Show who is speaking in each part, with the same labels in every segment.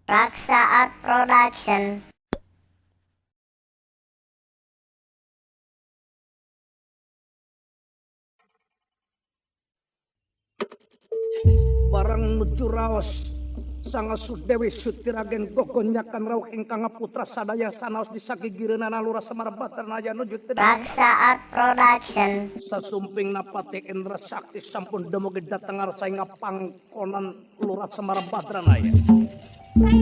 Speaker 1: Raksa Art Production.
Speaker 2: Barang nuju raos Sanga Sudewi Sutiragen gogonyakan rauh ingkang putra sadaya sanaos disagigireunana Lurah Semar Batranaya nuju teu
Speaker 1: Raksa Art Production.
Speaker 2: Sasumping napati Indra Sakti sampun dumugi dateng ngarsa ing pangkonan Lurah Semar Badranaya. Datang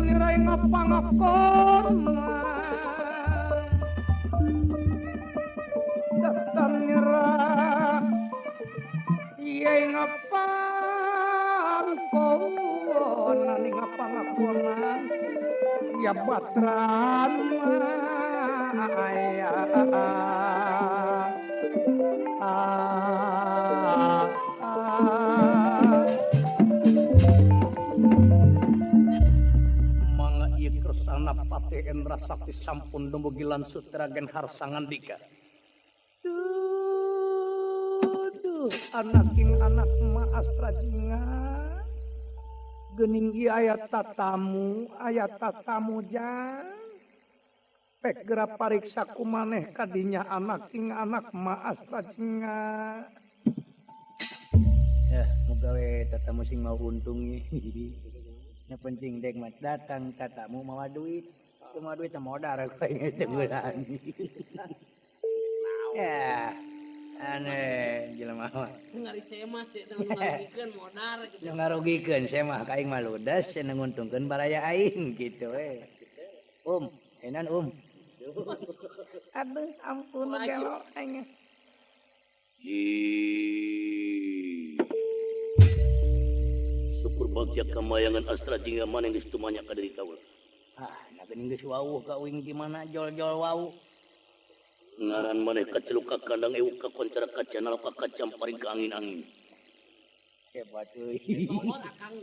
Speaker 2: nira ing pangkonan. Datang nira ing pangkonan ing pangkonan ya Badranaya. Mangga ieu kersana Patih Endra Sakti sampun dumugi lan Sutiragen harsa ngandika. Duh, anak ing anak ma Astra Jingga. Geuning ieu aya tatamu jang. Pek geura pariksa ku maneh kadinya anak ing anak ma Astra Jingga.
Speaker 3: Muga we tatamu sing mau untung ieu. Nu penting dek mah datang tatamu mawa duit. Teu mawa duit teh modar aku aing teh geulaan. Ya, aneh jelema mah.
Speaker 4: Ngari semah teh teu ngarugikeun modar gitu.
Speaker 3: Nu ngarugikeun semah ka aing mah ludes cenah nguntungkeun baraya aing kitu we. Um, enan um.
Speaker 2: Aduh, ampun gelo aing.
Speaker 5: Syukur bagja kamayangan Astra Jingga maneh geus tumanya ka diri kaula.
Speaker 3: Ah, na geuning geus wawuh ka uing di mana jol-jol wawuh.
Speaker 5: Ngaran maneh kaceluk ka kandang ewu ka koncara kacanal ka kacamparing ka angin-angin.
Speaker 3: Hebat euy.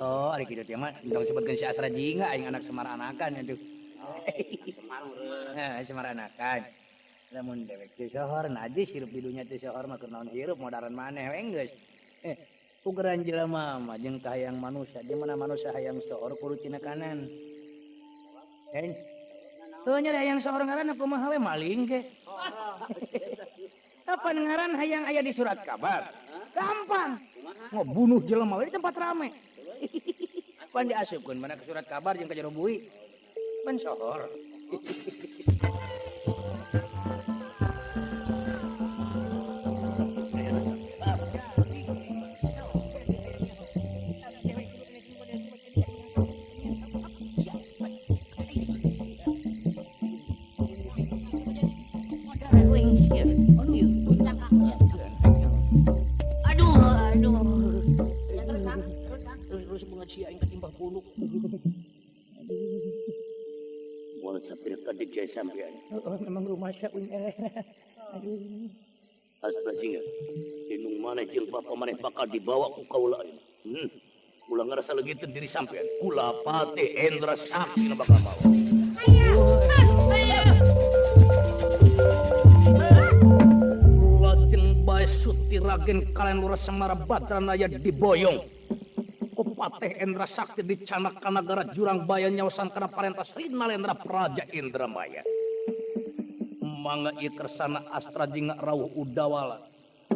Speaker 3: Oh, ari kitu teh mah entong sebutkeun si Astra Jingga aing anak Semar anakan atuh. Heeh, Semar anakan. Lamun dewek teh sohor najis hirup di dunya teh sohor mah keur naon hirup modaran maneh we geus. Ugeran jelema mah jeung kahayang manusia, di mana manusia hayang sohor kudu tina kanan. Tuh nya hayang sohor ngaranna kumaha we maling ge. Kapan ngaran hayang aya di surat kabar? Gampang. Ngebunuh jelema we di tempat rame. Pan diasupkeun mana ke surat kabar jeung ka jero bui. Pan sohor.
Speaker 4: Aduh, aduh.
Speaker 3: Terus bunga sia aing katimbah punuk.
Speaker 5: Moal sapir ka dijaya sampean.
Speaker 3: Heeh, memang rumah sia uing eleh. Aduh.
Speaker 5: Astra Jingga, indung maneh jeung bapa maneh bakal dibawa ku kaula ayeuna. Ulah ngarasa leugiteun diri sampean. Kula Patih Endra Sakti nu bakal mawa.
Speaker 2: Lajeng bae Sutiragen kalian Lurah Semar Badranaya diboyong. Ku Patih Endra Sakti dicanak ka nagara Jurang Baya nyaosan kana parentah Sri Nalendra Praja Indramaya. Mangga ieu kersana Astra Jingga rawuh Udawala.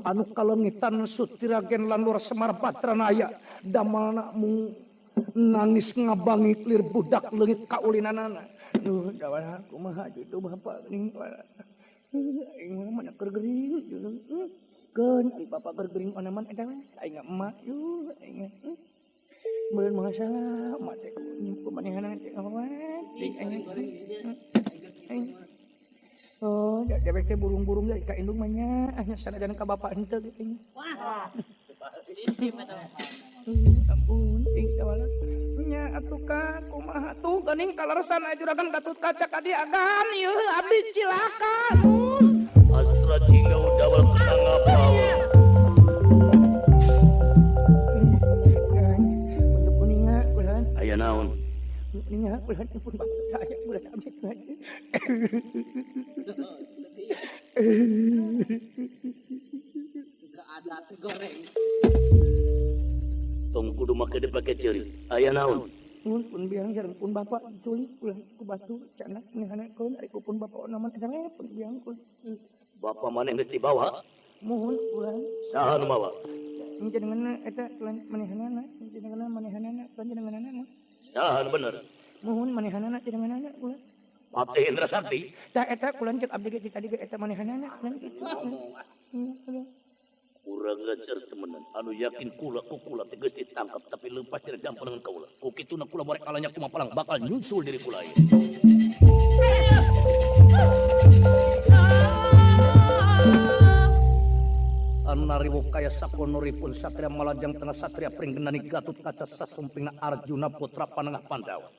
Speaker 2: Anu kaleungitan Sutiragen lan Lurah Semar Badranaya damalna mung nangis ngabangi lir budak leungit kaulinanana. Duh, dawala kumaha kitu bapak geuning. Aing mah mana keur gering. Keun ari bapak keur gering onaman eta mah aing emak yuh aing. Meureun masalah emak teh nyimpu manehanna teh awan. Aing. Oh, dewek teh burung-burung ge ka indung mah nya, nya sanajan ka bapak henteu ge nya.
Speaker 4: Wah.
Speaker 2: Ampun, ing dawala. Nya atuh ka kumaha tuh geuning kaleresan aya juragan Gatut Kaca ka dieu agan ieu abdi cilaka mun.
Speaker 5: Astra Jingga Udawal kena ngapawa.
Speaker 2: Untuk kuninga ulah.
Speaker 5: Aya naon?
Speaker 2: Kuninga ulah pun saya ulah abdi.
Speaker 4: Adat.
Speaker 5: Make dipake ceurik. Aya naon?
Speaker 3: Nuhun pun biang sareng pun bapak diculik ulah ku batu canak ngehanakeun ari ku pun bapak naman eta we pun biang kula.
Speaker 5: Bapak maneh geus dibawa?
Speaker 3: Muhun ulah.
Speaker 5: Saha nu mawa?
Speaker 3: Jenenganna eta manehanana, jenenganna manehanana, panjenenganana.
Speaker 5: Saha nu bener?
Speaker 3: Muhun manehanana jenenganana kula.
Speaker 5: Patih Indra Sakti?
Speaker 3: Tah eta kula cek abdi ge tadi ge eta manehanana kula kitu.
Speaker 5: Kurang ajar temenan, anu yakin kula ku kula teh geus ditangkap tapi leupas tina dampelengan kaula. Ku kituna kula borek alanya kumapalang bakal nyusul diri kula ieu.
Speaker 2: Anariwo kaya sakonoripun satria malajang tengah satria pringgendani Gatot Kaca sasumpingna Arjuna putra panengah Pandawa.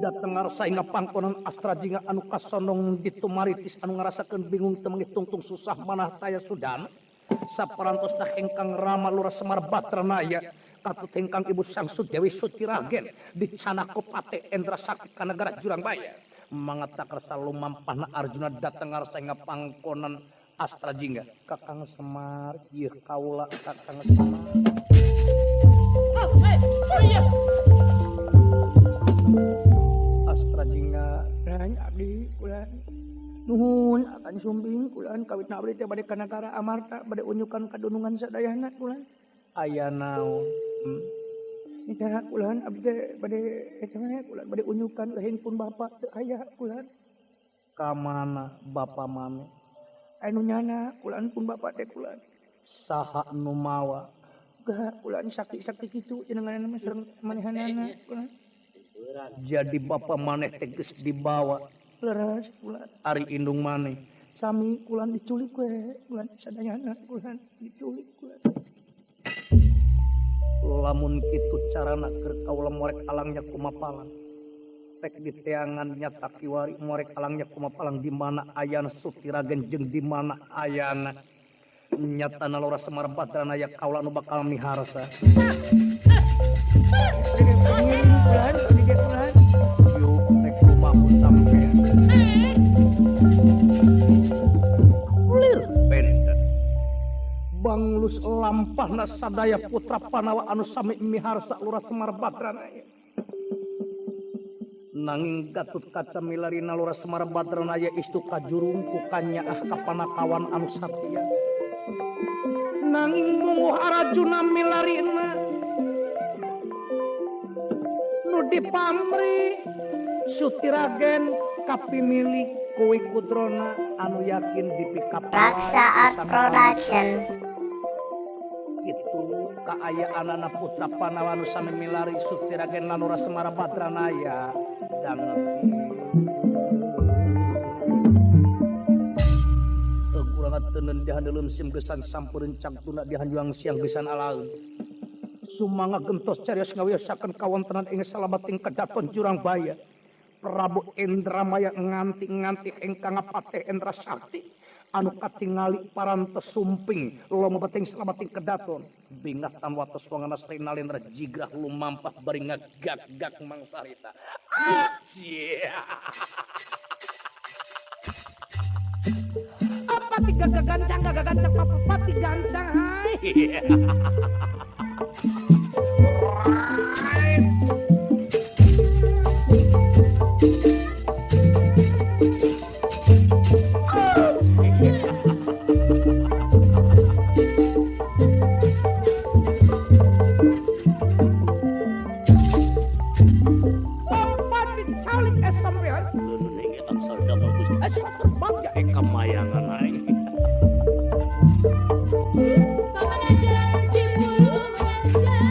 Speaker 2: Dateng ngarsa hingga pangkonan Astra Jingga anu kasonong ditumaritis anu ngarasakeun bingung teu tungtung susah manah taya sudana. Saparantosna hengkang Rama Lurah Semar Batranaya katut hengkang Ibu Sang Sudewi Sutiragen dicanak ku Patih Endra Sakti ka negara Jurang Baya. Mangata karsa lumampahna Arjuna dateng ngarsa hingga pangkonan Astra Jingga. Kakang Semar ieu kaula Kakang Semar. Astra Jingga
Speaker 3: dan abdi kula nuhun akan sumbing kulan kawitna abdi teh bade ka nagara Amarta bade unjukan kadunungan sadayana kulan.
Speaker 2: Aya naon?
Speaker 3: Nitara kulan abdi teh bade eta mah kulan bade unjukan leuhing pun bapa teu aya kulan.
Speaker 2: Ka mana bapa mame?
Speaker 3: Anu nyana kulan pun bapa teh kulan.
Speaker 2: Saha nu mawa?
Speaker 3: Gah kulan sakti-sakti kitu jenenganna mah sareng manehanana kulan.
Speaker 2: Jadi bapa maneh teh geus dibawa.
Speaker 3: Leres kulan.
Speaker 2: Ari indung maneh
Speaker 3: sami kulan diculik we kulan sadayana kulan diculik kulan.
Speaker 2: Lamun kitu carana keur kaula morek alangnya kumapalang. Rek diteangan nyata kiwari morek alangnya kumapalang di mana ayana Sutiragen jeung di mana ayana nyatana Lurah Semar Badranaya kaula nu bakal miharsa. Yuk rek lumaku sampean. Lir benten. Banglus lampahna sadaya putra Panawa anu sami miharsa Lurah Semar Badranaya. Nanging Gatot Kaca milarina Lurah Semar Badranaya istu kajurung ku kanyaah ka panakawan anu satia. Nanging munguh Arjuna milarina nu dipamri Sutiragen kapimilik kuwi kudrona anu yakin dipikap
Speaker 1: Raksa Art Production.
Speaker 2: Kitu kaayaanana putra Panawa nu sami milari Sutiragen lan Lurah Semar Badranaya danget. Kurang teuneun dihandelun sim gesan sampeurun cangtuna dihanjuang siang gesan alaeun. Sumangga gentos carios ngawiyosakeun kawontenan ing salabeting kedaton Jurang Baya. Prabu Indramaya nganti-nganti ingkang Patih Endra Sakti anu katingali parantos sumping lumabeting salabeting kedaton. Bingah tan wates wangana Sri Nalendra jigrah lumampah bari ngagag-gag mangsarita.
Speaker 3: Apa tiga gagancang gagancang pati gancang hai. Pati calik es sampean.
Speaker 5: Leuneuning angsal damel Gusti.
Speaker 2: Asa terbang
Speaker 5: ya eka mayangan aing.
Speaker 4: Paman jalan cipulung.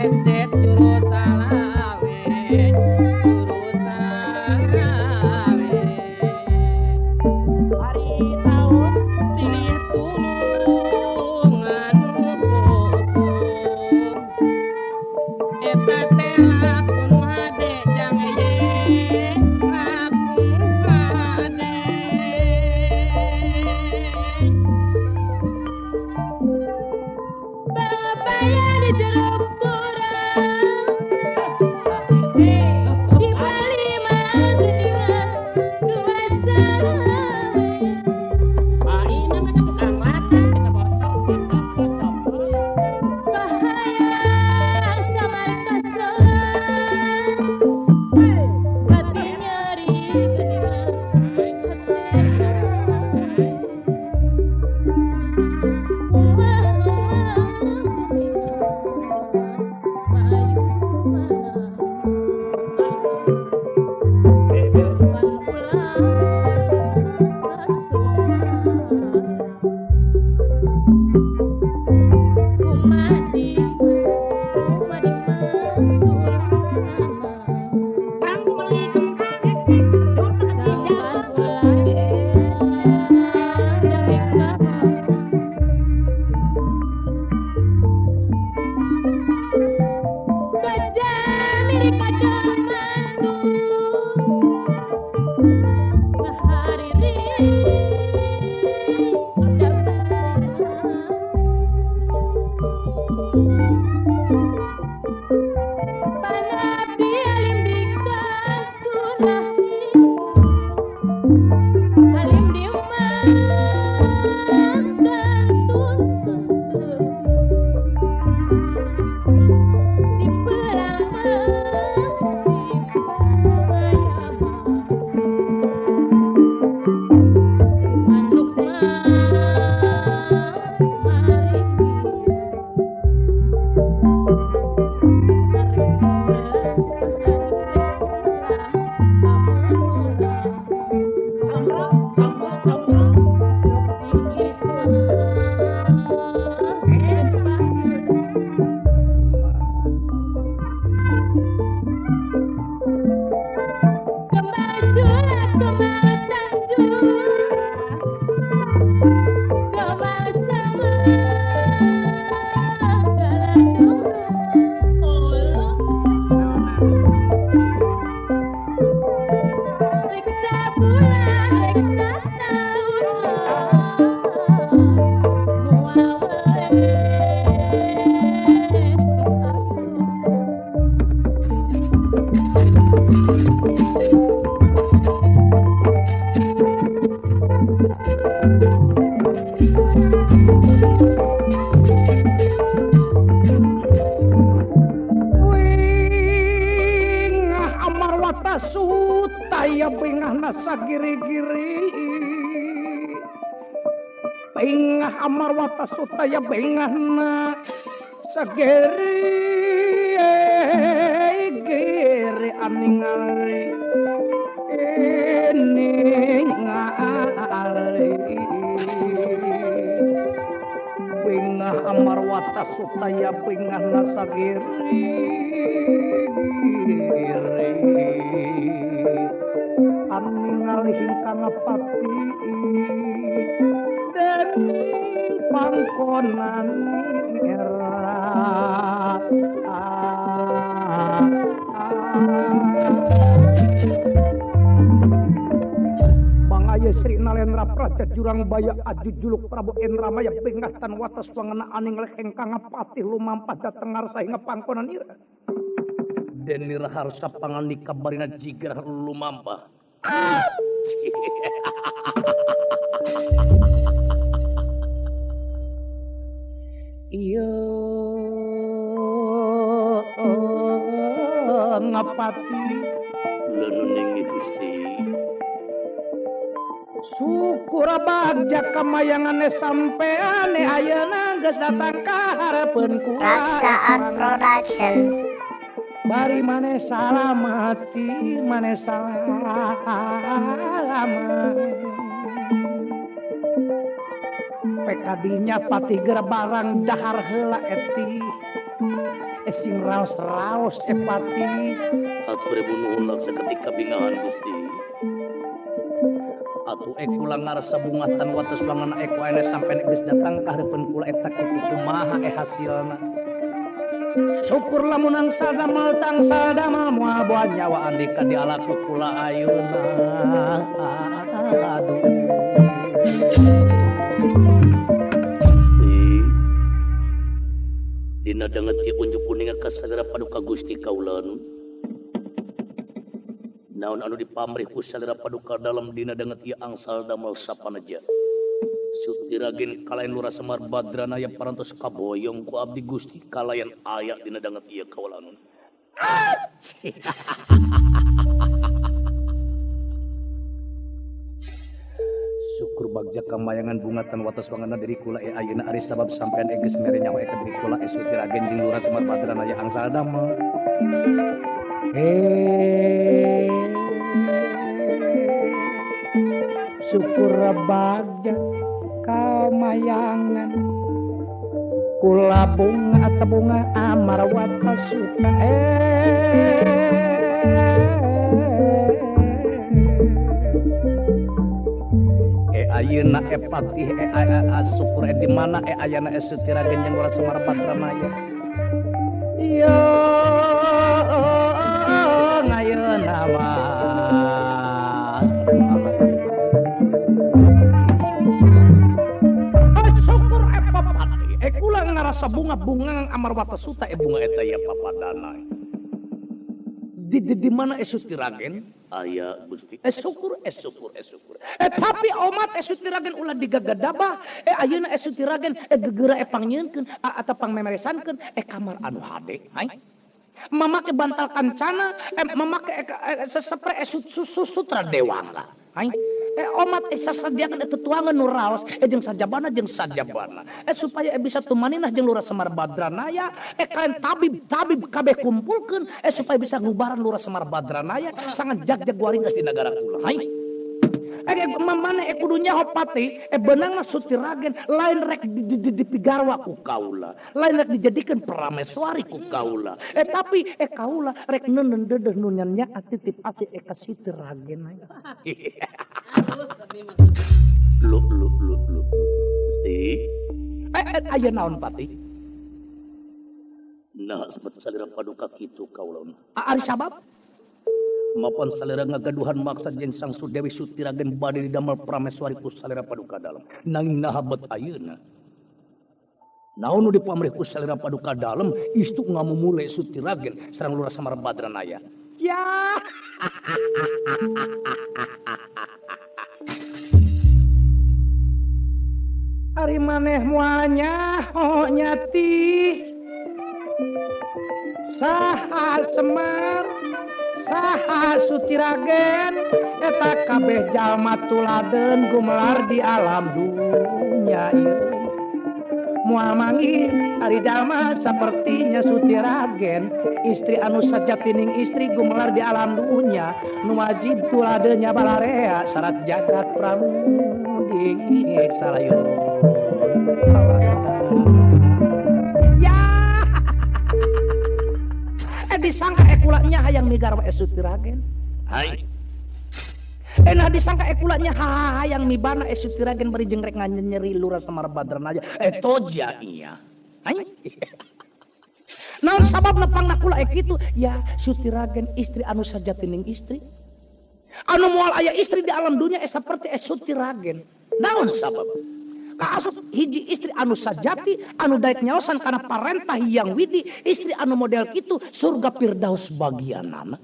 Speaker 4: Lecet juru salawe, juru salawe. Hari tahun silih tulung anu pupung. Eta teh lakon hade jang ye, lakon hade.
Speaker 6: Bapaya di jeruk kurang, di Bali mah geuningan dua salawe.
Speaker 4: Aina mah tukang lata,
Speaker 6: Bahaya samar kasoran, hati nyeri geuningan hatena. Umah umah geuningan mayu mana. Pan ulah sopan. Kumadi, kumadi matulana.
Speaker 4: Kang beli kentang,
Speaker 6: Kawan ulah dari kapan. Gajah mirip kadang mantu, ngahariri dabarana. Panabi alim di katunahi, alim di kantun. Di pelang di payama, manuk mah Reksa bulan, reksa tahun, mual weleh
Speaker 2: Wingah amarwata sutaya bengah sagiri-giri. Bengah amarwata sutaya bengahna sagiri giri aningali ningali. Bengah amarwata sutaya bengahna sagiri giri aningali hingkang pati dening pangkonan era. Mangaya Sri Nalendra Praja Jurang Baya Aju Juluk Prabu Endramaya bengah tan wates wangena aning leh ingkang patih lumampah dhateng ngarsa ing pangkonan ira.
Speaker 5: Denira harsa pangandika barina jigar lumampah.
Speaker 2: Iya ngapati
Speaker 5: Lenuning Gusti.
Speaker 2: Syukur bagja kamayangane sampeane ayeuna geus datang ka hareupeun kula.
Speaker 1: Raksaan Production.
Speaker 2: Bari maneh salamati, maneh salamat. Pekadinya patih geura barang dahar heula eti. Sing raos-raos patih.
Speaker 5: Hatur nuhun saketik kabingahan Gusti.
Speaker 2: Atuh kula ngarasa bungah tan wates wangan ku ayeuna sampean geus datang ka hareupeun kula eta kitu kumaha hasilna. Syukur lamun angsal damel tangsal damel moal boa nyawa andika dialaku kula ayeuna. Aduh.
Speaker 5: Gusti. Dina danget ieu unjuk kuninga ka salira paduka Gusti kaula nu. Naon anu dipamrih ku salira paduka dalem dina danget ieu angsal damel sapanaja. Sutiragen kalayan Lurah Semar Badranaya parantos kaboyong ku abdi Gusti kalayan aya dina danget ieu kaula nun.
Speaker 2: Syukur bagja kamayangan bunga tan wates wanganna diri kula ayeuna ari sabab sampean geus mere nyawa ka diri kula Sutiragen jeung Lurah Semar Badranaya angsal damel. Syukur bagja kamayangan kula bunga tebunga amar watasuka ayeuna patih syukur di mana ayana Sutiragen jeung Lurah Semar Badranaya. Yo ayeuna mah syukur patih kula ngarasa bunga-bunga amar watasuta bunga eta ya papadana. Di mana Sutiragen?
Speaker 5: Aya Gusti.
Speaker 2: Syukur syukur syukur. Tapi omat Sutiragen ulah digagadabah. Ayeuna Sutiragen gegeura pangnyieunkeun atawa pangmemeresankeun kamar anu hade. Hai. Mamake bantal kancana, mamake sesepre sutra dewangga. Hai. Omat sasadiakeun tuangan nu raos jeung sajabana jeung sajabana. Supaya bisa tumaninah jeung Lurah Semar Badranaya, kalian tabib-tabib kabeh kumpulkeun supaya bisa ngubaran Lurah Semar Badranaya sangat jag-jag waringas di nagara kula. Hai. Mamane kudu nyaho patih beunangna Sutiragen lain rek dipigarwa ku kaula, lain rek dijadikeun prameswari ku kaula. Tapi kaula rek neuneun deudeuh nu nyanyaat titip asih ka Sutiragen.
Speaker 5: Lu lu lu lu. Gusti.
Speaker 2: Aya naon patih?
Speaker 5: Nah sebet salira paduka kitu kaula.
Speaker 2: Ari sabab? Maupun salira ngagaduhan maksa jeung Sang Sudewi Sutiragen bade didamel prameswari ku salira paduka dalem. Nanging naha bet ayeuna. Naon nu dipamrih ku salira paduka dalem istu ngamumule Sutiragen sareng Lurah Semar Badranaya. Ya. Ari maneh moal nyaho nyati saha Semar saha Sutiragen eta kabeh jalma tuladeun gumelar di alam dunya ieu. Moal manggih ari jalma sapertinya Sutiragen istri anu sajatining istri gumelar di alam dunya nu wajib tuladeunya balarea syarat jagat pramudi salayun. Ya. Disangka kulanya hayang migarwa Sutiragen.
Speaker 5: Hai.
Speaker 2: Nah disangka kulanya hayang mibana Sutiragen bari jeung rek nganyeri Lurah Semar Badranaya. Toja iya. Hai. Naon sababna pangna kula kitu? Ya Sutiragen istri anu sajatining istri. Anu moal aya istri di alam dunia saperti Sutiragen. Naon sabab? Kaasup hiji istri anu sajati anu daek nyaosan kana parentah Hyang Widi, istri anu model kitu surga Firdaus bagianana.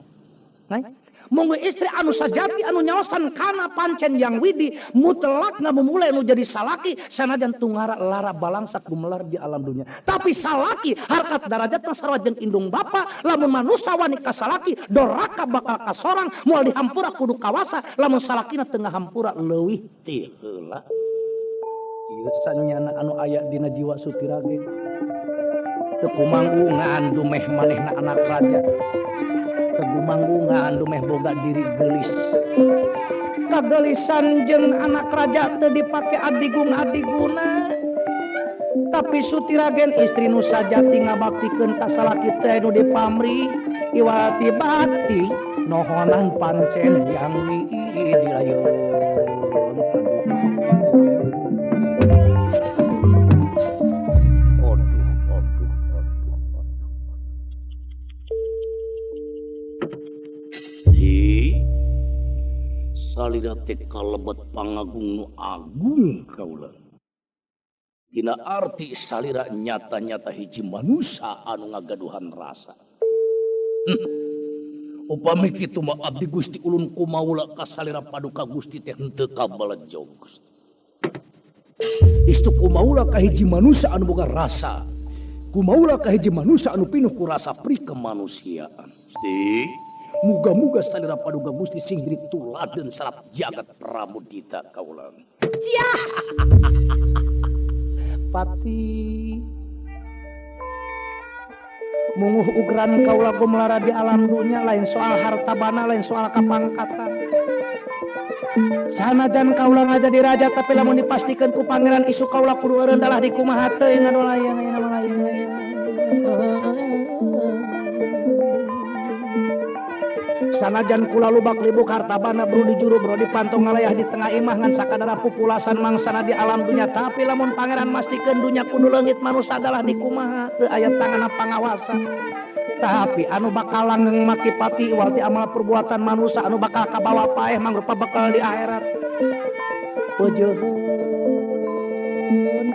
Speaker 2: Nah, monggo istri anu sajati anu nyaosan kana pancen Hyang Widi mutlak ngamumule nu jadi salaki sanajan tungara lara balangsak gumelar di alam dunia. Tapi salaki harkat darajatna sarua jeung indung bapa, lamun manusa wani ka salaki doraka bakal kasorang moal dihampura kudu kawasa lamun salakina teu ngahampura leuwih ti heula. Ieu sanyana anu aya dina jiwa Sutiragen. Teu kumanggungan dumeh manehna anak raja. Teu gumanggungan dumeh boga diri geulis. Kageulisan jeung anak raja teu dipake adigung adiguna. Tapi Sutiragen istri nu sajati ngabaktikeun ka salaki teh nu dipamri iwati bati nohonan pancen yang dilayeun.
Speaker 5: Aduh, aduh, aduh, aduh. Di salira teh kalebet pangagung nu agung kaula. Tina arti salira nyata-nyata hiji manusia anu ngagaduhan rasa. Upami kitu mah abdi Gusti ulun kumaula ka salira paduka Gusti teh henteu kabalejog Gusti. Istu kumaula ka hiji manusia anu boga rasa. Kumaula ka hiji manusia anu pinuh ku rasa pri kemanusiaan. Gusti, muga-muga salira paduka Gusti sing diri tuladeun sarap jagat pramudita kaula.
Speaker 2: Ya. Pati munguh ugeran kaula gumelara di alam dunya lain soal harta bana lain soal kapangkatan. Sanajan kaula ngajadi raja tapi lamun dipastikan ku pangeran isu kaula kudu eureun dalah di kumaha teuing anu lain anu lain. Sanajan kula lubak libuk harta bana bro di juru bro di pantong ngalayah di tengah imah ngan sakadara pupulasan mangsana di alam dunya tapi lamun pangeran mastikeun dunya kudu leungit manusia adalah di kumaha teu aya tanganna pangawasa. Tapi anu bakal langgeng maki pati iwal ti amal perbuatan manusia anu bakal kabawa paeh mangrupa bekal di akhirat. Peujeun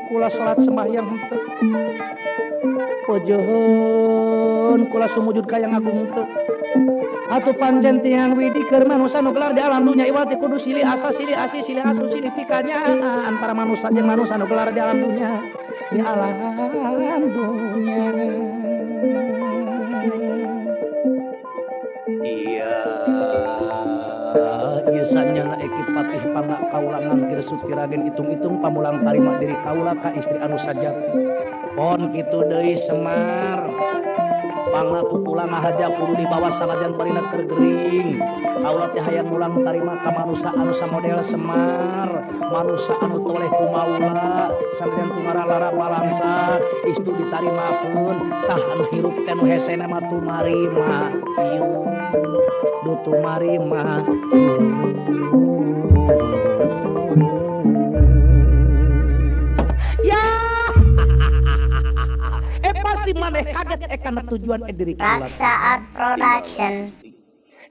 Speaker 2: kula salat sembahyang henteu. Peujeun kula sumujud ka Yang Agung henteu. Atuh pancen tiang widi keur manusa nu gelar di alam dunya iwal ti kudu silih asa silih asih silih asu silih pikanya antara manusa jeung manusa nu gelar di alam dunya di alam dunya.
Speaker 5: Iya,
Speaker 2: ieu sanyana eki patih pangga kaula ngangkir Sutiragen hitung-hitung pamulang tarima diri kaula ka istri anu sajati. Pon kitu deui Semar. Pangna ku pulang ngahaja kudu dibawa sanajan barina keur gering. Kaula teh hayang mulang tarima ka manusa anu samodel Semar, manusa anu toleh ku maula, sanajan tungara-lara balangsa, istu ditarimakeun, tah anu hirup teh nu hesena mah tumarima. Ieu du tumarima. Ya. Pasti maneh kaget kana tujuan diri kula.
Speaker 1: Raksa Art Production.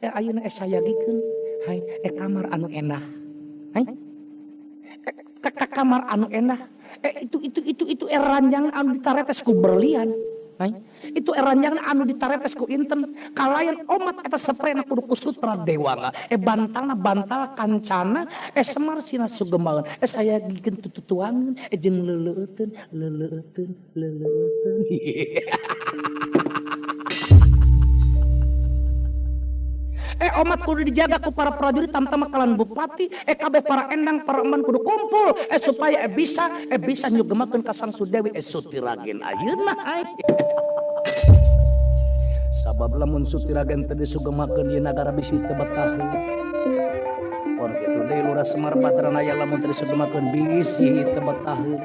Speaker 2: Ayeuna sayagikeun hai kamar anu endah. Hai. Kamar anu endah. Itu ranjang anu ditaretes ku berlian. Hai. Itu ranjang anu ditaretes ku inten. Kalayan omat eta seprena kudu ku sutra dewanga. Bantalna bantal kancana, Semar sina sugemaeun. Sayagikeun tututuangeun, jeung leuleuteun, leuleuteun, leuleuteun. Omat kudu dijaga ku para prajurit tamtama kalan bupati, kabeh para endang para eman kudu kumpul supaya bisa nyugemakeun ka Sang Sudewi
Speaker 5: Sutiragen ayeuna. Sabab lamun Sutiragen teu disugemakeun ieu nagara bisi teu betaheun. Pon kitu deui Lurah Semar Badranaya lamun teu disugemakeun bisi teu betaheun.